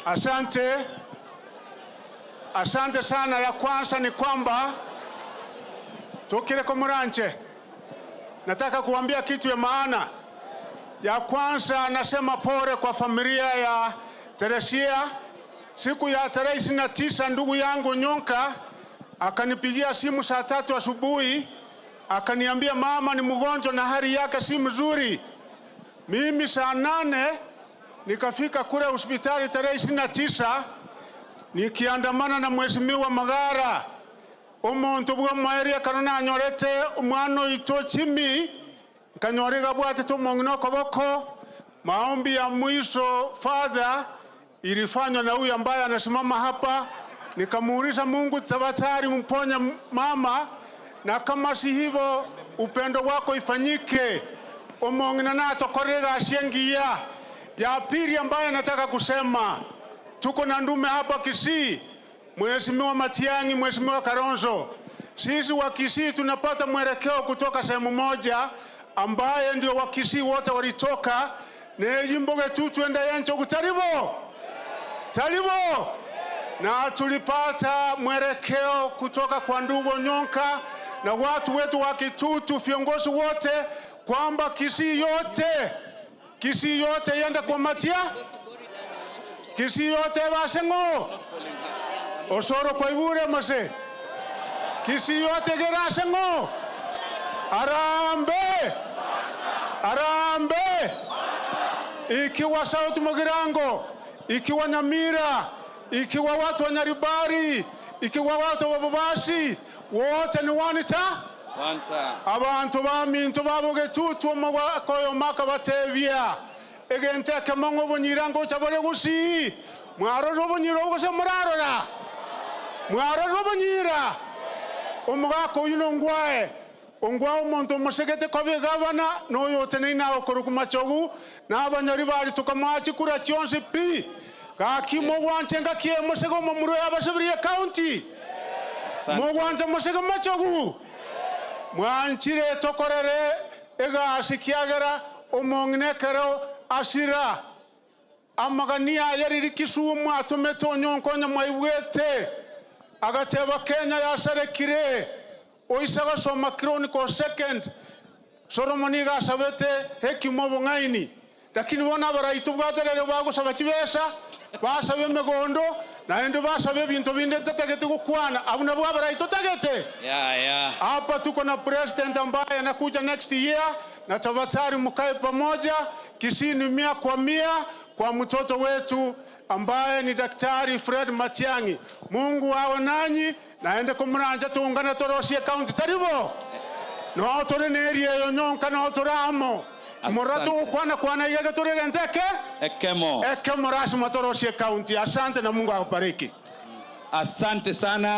Asante, asante sana. Ya kwanza ni kwamba tukireko muranche, nataka kuambia kitu ya maana. Ya kwanza nasema pole kwa familia ya Teresia. Siku ya tarehe 29 ndugu yangu Nyonka akanipigia simu saa 3 asubuhi akaniambia mama ni mgonjwa na hali yake si mzuri. Mimi saa 8 nikafika kule hospitali tarehe 29 nikiandamana na Mheshimiwa Magara omuntu bwa mwaeria kano nanyorete omwana oito chimi nkanyore gabwatete omong'ina okoboko. Maombi ya mwisho, Father, ilifanywa na huyu ambaye anasimama hapa. Nikamuuliza Mungu, tafadhali mponye mama, na kama si hivyo upendo wako ifanyike. Omong'ina natokorere gasi engiya. Ya pili ambaye nataka kusema, tuko na ndume hapa Kisii, Mheshimiwa Matiang'i, Mheshimiwa Kalonzo. Sisi wa Kisii tunapata mwelekeo kutoka sehemu moja ambaye ndio wa Kisii wote walitoka nejimboge tu twenda yencho kutaribo taribo, na tulipata mwelekeo kutoka kwa ndugu Nyonka na watu wetu wa Kitutu, viongozi wote, kwamba Kisii yote, Kisii yote yenda kwa Matia, Kisii yote basengo Osoro kwa ibure mose, Kisii yote gerasengo. Harambee, harambee! Ikiwa South Mugirango, ikiwa Nyamira, ikiwa watu wa Nyaribari, ikiwa watu wa Bobasi, wote ni wanita. One time. Abantu baminto babogetutu omogokoyo maka batebia egente ekemongo obonyira ngocha bore gusii mwarora obonyira obogose murarora mwarora obonyira omogaka oyu nongwae ongwae omonto omosegete kobe gavana noyo oteneine agokorwa machogu na abanyari bari tukamwachi kura chionsi pi gaki mogwanche ngaki emosege omomuro yabasibiri county. Asante. Mogwanche mosege machogu mwanchire tokorere egasi kiagera omong'inekero asira amagania yariri Kisumu atumete onyonkonya mwaibwete agateba Kenya yasarekire oisa gosoma Chronicle second Solomon igasabete hekima obong'aini lakini bona abaraitu bwaterere bagosaba chibesa basaba emegondo naende basaba ebinto binde ntatagete gokwana abwo nabwo abaraitu tagete. Hapa tuko na president ambaye anakuja next year, na tafadhali mkae pamoja. Kisii ni 100% kwa mtoto wetu ambaye ni Daktari Fred Matiang'i. Mungu awe nanyi naende kumuranja tuungane torosie county taribo no turi neria eyo nyonka no turamo mura Asante. Tugukwana kwana igege turigenteke Ekemo. Ekemo rasima torosie county. Asante na Mungu akubariki. Asante sana.